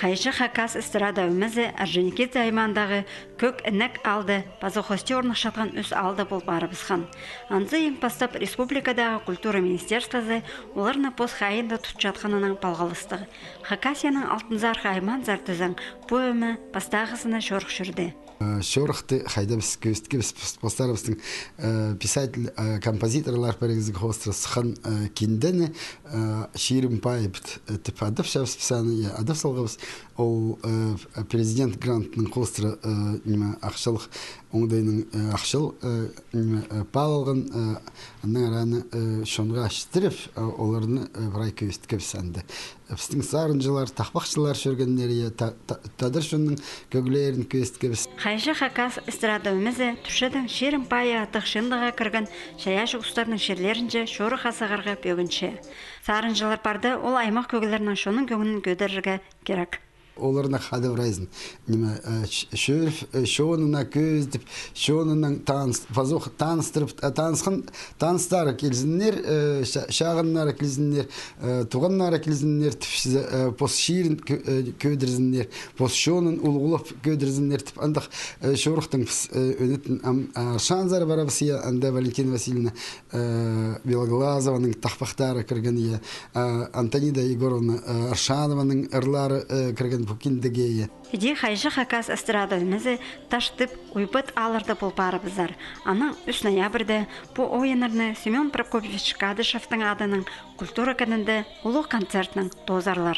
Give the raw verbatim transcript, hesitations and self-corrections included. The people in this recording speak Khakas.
Хайҷы хакас эстрада ӧмезі Орджоникидзе аймаандағы Кӧк Інек аалда паза хости орныхчатхан ӱс аалда пол парыбысхан. Анзы иң пастап республикадағы культура министерствозы оларны пос хайиинда тутчатханнаң палғалыстығ. Хакасияның Алтын Сарығ аймаанзар тізең, пу ӧме пастағызына чорых чӧрді. Чорыхты хайда піс кӧзіткебіс, пос-, постарыбыстың писатель, композиторлар пірігізі хоостыра сыххан киндені Чирімбай тіп адап чабыс піс аны, я, адап салғабыс. Ол президент грантының хоостыра, ниме, ахчалығ оңдайның, ахчал, ниме, паал алған, аннаң ары аны чонға читіріп, оларны прай кӧзіткебіс анда. Пістің сарынҷылар, тахпахчылар чӧргеннер, я, та-, та-, тадар чонның кӧглерін кӧзіткебіс. Хайҷы хакас эстрада ӧмезі Турчадың Чирімбайы аттығ чыындыға кірген чайаачы устарның чирлерінҷе чорыхха сығарға пӧгінче. Сарынҷылар парды, ол аймах кӧглернең чонның кӧңнін кӧдірерге кирек. Оларны хада прайзын, ниме, чӧріп, чонына кӧзідіп, чонының таныс-, пазох таныстырып, танысхан, таныстары килзіннер, чағыннары килзіннер, туғаннары килзіннер тіп, пос чирін кӧдірзіннер, пос чонын улуғлап кӧдірзіннер тіп, андағ чорыхтың піс ӧнетін ам Аршанзар парабыс, я, анда Валентина Васильевна Белоглазованың тахпахтары кірген, я, Антонида Егоровна Аршанованың ырлары кірген пу киндеге, я. Іди хайҷы хакас эстрада ӧмезі Таштып, Уйбат аалларда пол парыбызар. Анаң ӱс ноябрьда пу ойыннарны Семён Прокопьевич Кадышевтің адынаң культура кінінде улуғ концертнең тоозарлар.